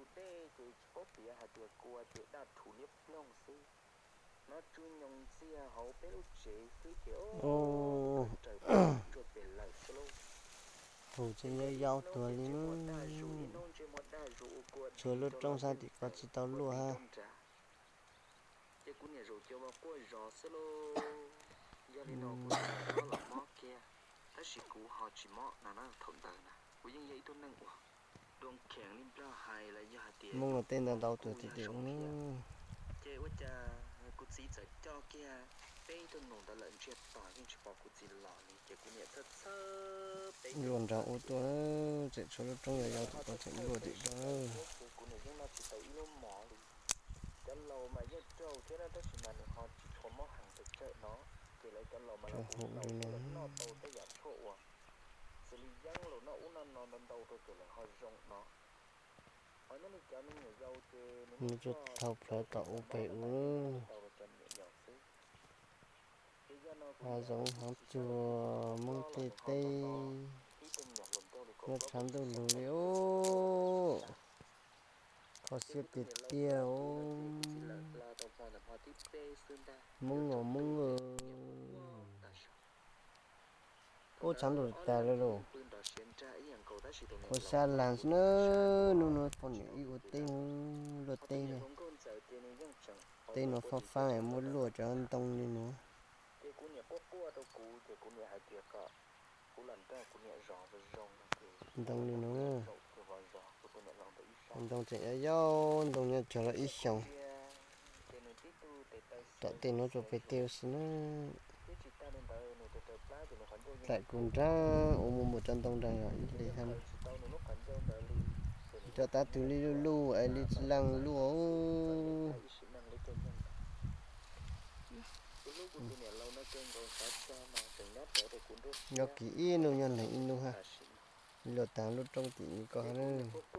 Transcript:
ntej ces tsis paub piav hais tias kua ces daj rhuv liab ploog xwb. Nov tsw nyoos ntxiag hauv peb lub tsev xwb ces raws tsuag pes lawm xwb lauj. Ces yog ib hnub ntsej muag daj zus, ib hnub ntsej muag daj zus ua kua tshuav lub roob sab tim ko tsis tau luaj hab. Ces kuv niam zaum cav vos quaj zos xwb lauj. Yog li no kuv tsis mob los mob kiag, tab sis kuv ho tsis mob no na. Thaum ntawd na kuv yeej yog ib tug neeg uas dua kheev li Nplog hais los yog hais tias Hmoob los tej ntau ntau tus tias tias ua, ces ua cas kuv txiv txawm coj kiag peb tug nus ntawd lawm ntsiag to yeej tsis pom kuv txiv los li. Ces kuv niam txhawj txhawj peb luaj nrog ua tuaj, tseem tshuav lub roob yau yau tim ko tseem luaj tim ko. Ces kuv niam yeej noj tsis tau ib lub mov li. Cov laus mas yeej raug thiab na, tab sis mas nws ho tsis tshua mob heev pes tsawg no. Ces lawv cov laus mas lawv hu tau thiab lawv noj tau tej yam tshuaj uas xws li yeeb los noj ub noj no ntau ntau rau ces lawv ho zoo no. Ho nyob li cov me nyuam yaus ces nws muaj tshuaj dhau plawv tom ub pem ub, hav zoov hav tsuag, Hmoob tej teb, nyob tshav ntuj lug li ub. Kho siab tiag tiag. Hmoob los Hmoob, ub tshav ntuj tag lawm lauj. Ua sab las xwb na, hnub no poj niam wb ua teb, luaj teb, teb no fab fab muab luaj cov ntoo li no. Ntoo li no, ntoo tseem yau yau, ntoo nyob tsawg los ib xyoos. Tom tej no tsuas pem tej ua si na. Thaum kuv nrab ua mus mus cov ntoo nrag yog ib hlis hab. Cov tav twg li luj luj es li leej luaj. Nyob kis ib nub nyob leeg ib nub hab. Luaj taag lub roob tim ko hab.